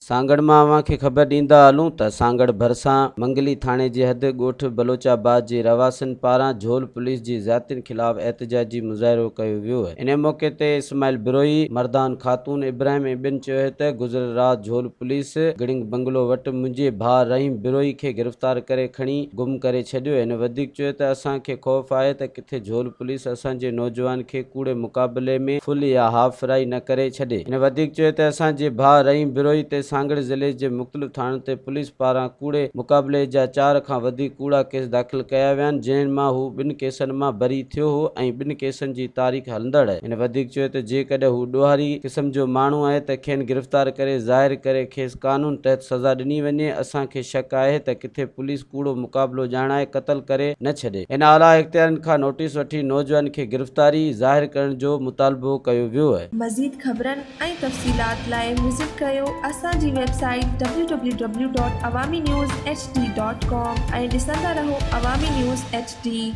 سانگهڙ مان اوهان کي خبر ڏيندا هلون ته سانگهڙ ڀرسان منگلي ٿاڻي جي حد ڳوٺ بلوچ آباد جي رهواسين پاران جهول پوليس جي زيادتين خلاف احتجاجي مظاهرو ڪيو ويو. انهي موقعي تي اسماعيل بروهي، مردان خاتون، ابراهيم ۽ ٻين چيو ته گذريل رات جهول پوليس گڙنگ بنگلو وٽ منهنجي ڀاء رحيم بروهي کي گرفتار ڪري کڻي گم ڪري ڇڏيو. هن وڌيڪ چيو ته اسان کي خوف آهي ته ڪٿي جهول پوليس اسان جي نوجوان کي ڪوڙي مقابلي ۾ فل يا هاف فرائي نه ڪري ڇڏي. هن وڌيڪ چيو ته اسان جي ڀاء رحيم بروهي تي سانگهڙ ضلعي جي مختلف ٿاڻن تي پوليس پاران ڪوڙي مقابلي جا چار کان وڌيڪ ڪوڙا ڪيس داخل ڪيا ويا آهن جنهن مان هو ٻن ڪيسن مان بري ٿيو هو ۽ ٻن ڪيسن جي تاريخ هلندڙ آهي. هن وڌيڪ چيو ته جيڪڏهن هو ڏوهاري قسم جو ماڻهو آهي ته کين گرفتار ڪري ظاهر ڪري کيس قانون تحت سزا ڏني وڃي، اسان کي شڪ آهي ته ڪٿي پوليس ڪوڙو مقابلو ڄاڻائي قتل ڪري نه ڇڏي. هن اعليٰ اختيارين کان نوٽيس وٺي نوجوان کي گرفتاري ظاهر ڪرڻ جو مطالبو ڪيو ويو. مزيد خبرن ۽ تفصيلات لاء وزٽ ڪريو اسان جي website W W W dot Awami news H D dot com ۽ ڏسندا رهو عوامي نيوز ايڇ ڊي.